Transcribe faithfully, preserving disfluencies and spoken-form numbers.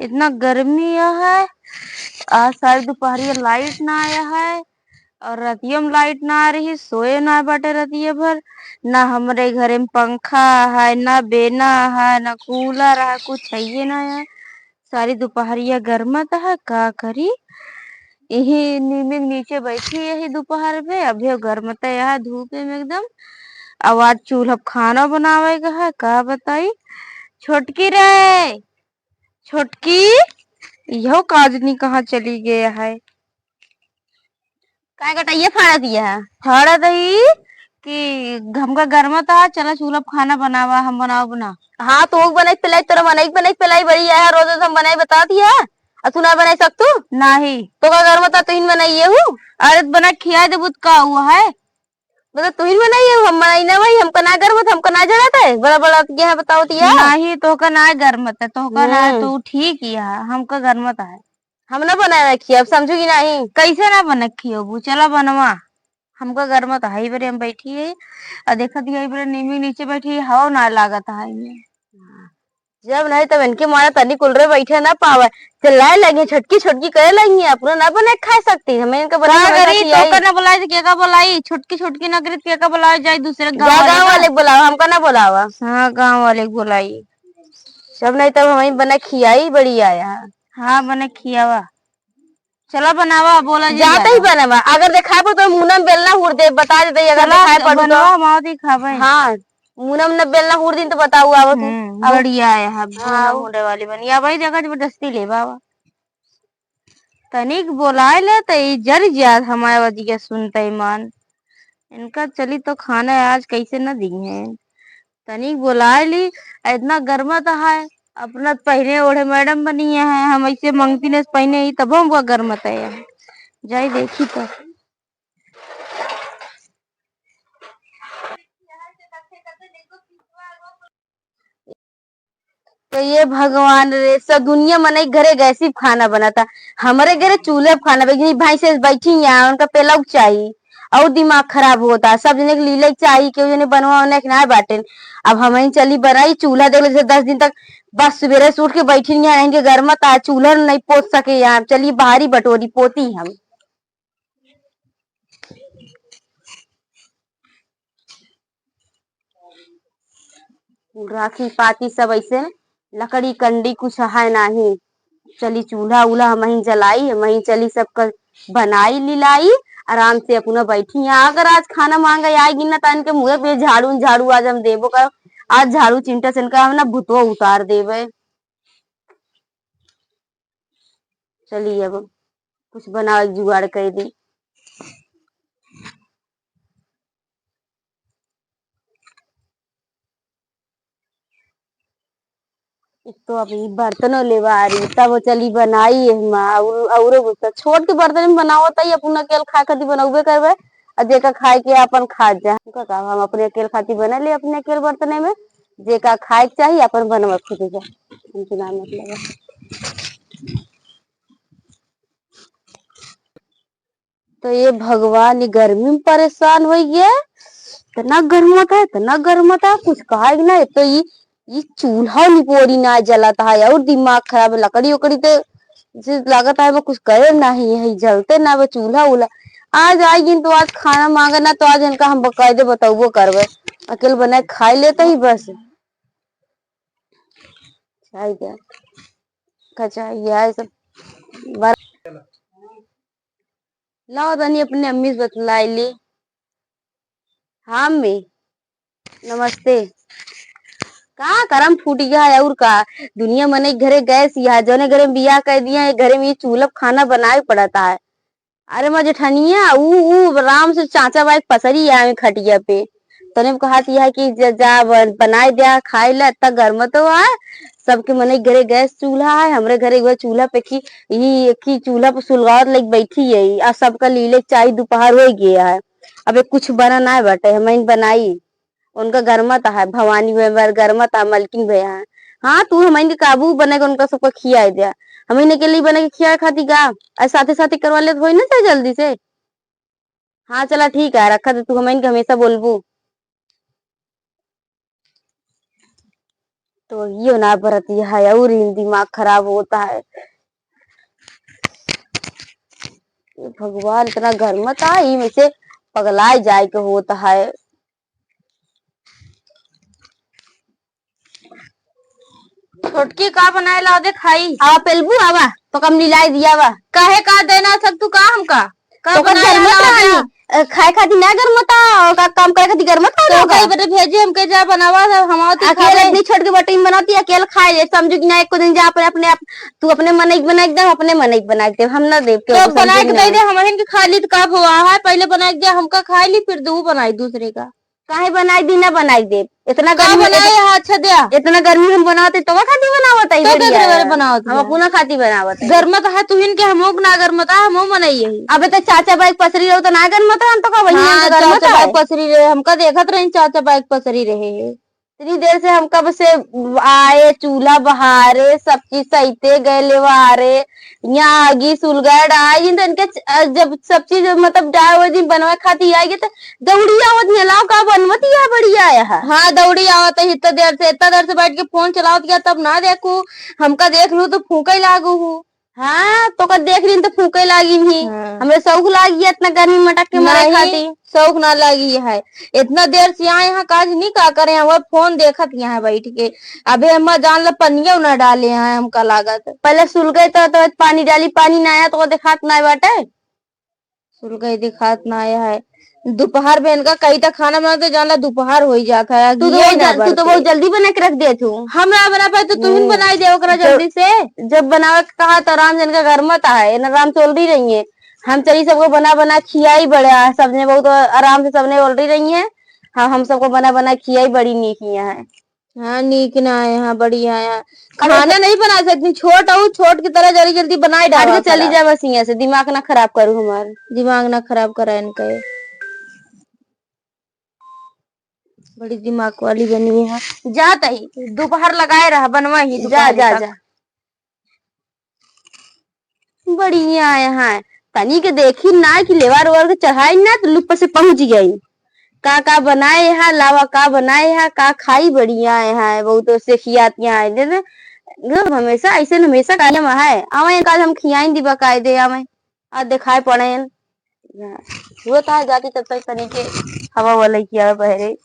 इतना गर्मी है, आज सारी दुपहरिया लाइट ना आया है और रतिया में लाइट ना आ रही, सोए ना बाटे रतिया भर। ना हमरे घरे में पंखा है, ना बेना है, ना कूलर है, कुछ है ना है। सारी दुपहरिया गरमत है, का करी? यही नीमे के नीचे बैठी यही दुपहर में, अभी गरमत है यहाँ धूप में एकदम। अब आज चूल्हा पे खाना बनावे का है, का बताई। छोटकी रे, छोटकी, इहो काजनी कहाँ चली गया है? काय गटैया फाड़त ही है? फाड़त ही कि हमका गरमत है, चला चूल्हा पे खाना बनावा, हम बनाओ बना। हाँ, तो बनाई पिलाई, तोरा बनाई बनाई पिलाई बड़ी है, रोज रोज हम बनाई बता दिया, और तू ना बनाई सकतू? नहीं। तो का गरमत है, तू ही बनाई ये हूँ? अरे तो बना खिया देबू तो का हुआ है? मतलब तू ही बनाई है, हम बनाई ना भाई, हमका ना गरमत, हमका ना जरत है, बड़ा बड़ा के है बताओ तो यार। नहीं, तोहका ना गरमत है, तोहका ना, हम्म। तू ठीक ही है, हमका गरमत है। हम ना बनाए रखी, अब समझू कि नहीं? कैसे ना बना खियोबू? चला बनवा, हमका गरमत है, बरे हम बैठी है, और देखत ही बरे नीमी नीचे बैठी है, हवा ना लागत है इनमें। जब नहीं तब इनके मारे तनी कुल रे बैठे ना पावे, चिल्लाए लगी, छोटकी छोटकी करे लगी, अपना ना बना के खा सकती, हमें इनका बना का बना करी, खियाई। तोका ना बुलाई तो केका बुलाई, छोटकी छोटकी ना करी तो केका बुलाई, जाए दूसरे गाँव जा वाले गाँव का। वाले के बुलाओ, हमका ना बुलावा। हाँ, गाँव वाले के बुलाई। जब नहीं तब हमें बना खियाई बड़ी आया। हाँ, बना खियावा। चला बनावा, बोला जी जाते ही जाना। बनावा। अगर देखाए पड़ तो मुनम बेलना हुर दे, बता देते ही अगर चला देखाए पड़ तो। बनवा, हम आवत ही खाबे। हाँ, मुनम न बेलना हुर दिन तो बताऊ आवा तू। हम्म, अब बढ़िया है, हाँ, हाँ। मुनम हुरे वाली बनी। अब भाई जगह जबरदस्ती ले बाबा। तनिक बोलाए ले तो ई जर जात हमारे बतिया सुनते ही मान। इनका चली तो खाना आज कैसे न दी है। तनिक बोलाए ली, इतना गर्मा तो है, अपना पहने ओढ़े मैडम बनी है, हम ऐसे मंगती ने पहने ही तब हमका गर्मा तो है। जाई देखी तो। तो ये भगवान रे, सब दुनिया मनई घरे गैसी पे खाना बनता, हमरे घरे चूल्हे पे खाना बन-, भैंसे बैठी यहाँ, उनका पेलऊ चाही, और दिमाग खराब होता। सब जने के लीले चाही, केहू जने बनवा उन्हें के ना बाटेन। अब हम ही चली बनाई चूल्हा, देख ले, जैसे दस दिन तक बस सुबेरे से उठ के बैठी यहाँ, इनके गर्मत आ, चूल्हा नहीं पोत सके यहाँ। चली बाहरी बटोरी पोती हम। राखी पाती सब ऐसे लकड़ी कंडी कुछ है नाही। चली चूल्हा उल्हा हमही जलाई, हमही चली सबका बनाई लिलाई, आराम से अपना बैठी। यहाँ अगर आज खाना मांगे आएगी ना, तो इनके मुँहे पे झाड़ू झाड़ू आज हम देबो कर। आज झाड़ू चिमटा से इनका हम ना भुतवा उतार देबे। चलिए अब कुछ बनावे के जुगाड़ कर दी। एक तो अब ई बर्तनों लेवा आ रही, तब चली बनाई एहमा, और, औरो गुस्सा। छोट के बर्तन में बनावत आई, अपना अकेल खाए खातिर बनौबे करबे, और जेका खाए के अपन खा जा। उनका का, हम अपने अकेल खातिर बना ले, अपने अकेल बर्तने में, जेका खाए के चाही, अपन बनवा खुद जा। उनके नाम मतलब है। तो ये भगवान, ये गर्मी में परेशान हो गया, इतना गर्मत है, इतना गर्मत है, कुछ कहा कि ना। तो ये, ये चूल्हा निपोरी ना जलत है, और दिमाग खराब है। लकड़ी उकड़ी तो जे लागत है, वो कुछ करे नहीं है, जलते ना, वो चूल्हा उल्हा। आज आएगी तो आज खाना मांगे ना, तो आज इनका हम बकायदे बतौबो करबे, अकेल बना के खाई लेते ही बस। खाई जा, कचाई है सब। लाओ तनी अपने अम्मी से बतलाई ली। हाँ अम्मी, नमस्ते। का करम फूट गया है और का? दुनिया मने घरे गैस यहाँ, जौने घरे में बियाह कर दिया है, घरे में ये चूल्हा पे खाना बनाए पड़ता है। अरे मोर जेठनिया, ऊ, ऊ राम से चाचा बाई पसरी आवे खटिया पे। तने कहत यह कि जा, जा ब-, बनाए द्या, खाए ला, इतना गर्म तो है। सबके मने घरे गैस चूल्हा है, हमरे घरे वह चूल्हा पे की, ई एक ही चूल्हा पे सुलगावत लग बैठी है, आ सबका लीले चाय दोपहर हो गया है। अबे कुछ बना ना बाटे, हम इन बनाई। उनका गरमत है, भवानी भैया गरमत है, मलकिन भैया है। हाँ, तू हमइन के काबू बने के उनका सबका खियाए द्या। हमइन के लिए बने के खियाए खाती का? आ साथे साथे करवा लेत होई ना चाहे जल्दी से। हाँ, चला ठीक है, रखा तो तू हमइन के हमेशा बोलबू। तो यो ना बरतिया है और इन दिमाग खराब होता है। भगवान, इतना गर्मत आ, ई में से पगलाए जाए के होता है। छोटकी का बनाए लाओ दे खाई। आवा पेलबू, आवा, तो कम लिलाई दिया बा। काहे का देना सब तू का हमका? का तो का बनाए गर्मत लाओ रहा दे? है? अ, खाए खातिर ना गर्मत आ, और का काम करे खातिर गर्मत आ तो लोग? कई बटे भेजे हमके जा बनावा, हम आवत ही अकेले खावे। इतनी छोट के बटे में बनाती, अकेले खाए ले, समझू कि ना, एको दिन जा अपने, अपने आप, तू अपने मन एक बना के दे, हम अपने मन एक बना के दे, हम ना देब के तो बना के दे दे, हम हिन के खा ली तो का हुआ है, पहले बना के दे, हमका खा ली, फिर दू बनाई दूसरे का। काहे बनाई दी, ना बनाई देब। इतना का गर्मी, बनाए इत-, है? अच्छा द्या। इतना गर्मी हम बनावत है, तो का खातिर बनावत है, तो बढ़िया केकरे बारे है। बनावत हम है? अपना खातिर बनावत है। गर्मत है तुहिन के, हमों के ना गर्मत है, हमों मनई यही। अबे तो चाचा बाइक पसरी रहो तो ना गर्मत है, हम तो का वही हाँ, हम तो गर्मत चाचा है। बाइक पसरी रहे, हमका देखत रही चाचा बाइक पसरी रहे है। इतनी देर से हमका बस से आए, चूल्हा बहारे, सब चीज सहिते गए लेवारे, यहाँ आगी सुलगा डाल, जिन तो इनके च-, अ, जब सब चीज मतलब डाल वो दिन बनवा खाती आएगी तो दौड़ी आवत है, लाओ का बनवत है, बढ़िया है। हाँ, दौड़ी आवत है, इतना देर से, इतना देर से बैठ के फोन चलावत गया, तब ना देखू, हमका देख लू तो फूंके लागू हूँ। हाँ, तो का देख रही तो फूंके लागी ही। हाँ। हमें शौक लागी है इतना गर्मी मटक के मरे नहीं, खाती। शौक ना लागी है। इतना देर से आए हैं, काज नहीं का करे हैं, वो फोन देखत यहाँ बैठ के। अबे अम्मा जान ला पनिया ना डाले हैं हमका लागत। पहले सुलगे तो, तो पानी डाली, पानी ना आया तो वो देखात ना बाटे। सुलगई दिखात ना आया है। दोपहर में इनका कई तक खाना बनाते, जान ला दोपहर हो ही जात है, तू तो अगिया बहुत ही ना जल-, तू तो बरते। बहुत जल्दी बना के रख दिया तू। हम ना बना पाए तो तू ही जब, बनाई दे ओकरा जब, जल्दी से। जब बनावे के कहा तो राम जन का घर मत आए, ना राम चल रही रही है। हम चली सबको बना बना खियाई बड़ा, सबने बहुत आराम से सबने बोल रही रही है। हाँ, हम सबको बना बना खियाई बड़ी नीक यहाँ है। हाँ, नीक ना है, हाँ, बढ़िया है। अरे खाना तो नहीं बना सकती, छोट हूँ, छोट की तरह जल्दी जल्दी बनाए हट डाला के चली करा। जा बस यहाँ से, दिमाग ना खराब करू हमार। दिमाग ना खराब करा इनका ये। बड़ी दिमाग वाली बनी है। जा तही, दोपहर लगाए रहा, बनवा ही जा, दोपहर जा, तक। जा। बढ़िया है, हाँ। तनी के देखी ना कि लेवार ओवार के चढ़ाई ना तो लुप्प से पहुंच गई। का का बनाए है, लावा का बनाए है, का खाई, बढ़िया है, हाँ, बहुत से खियात यहाँ है। दे दे, लोग हमेशा ऐसे न, हमेशा कायम है। आवे काल हम खियाइन दी बकायदे, आवे। आ देखाए पड़ेन। हुआ था जाती तब तक तनी के हवा वाला किया बहरे।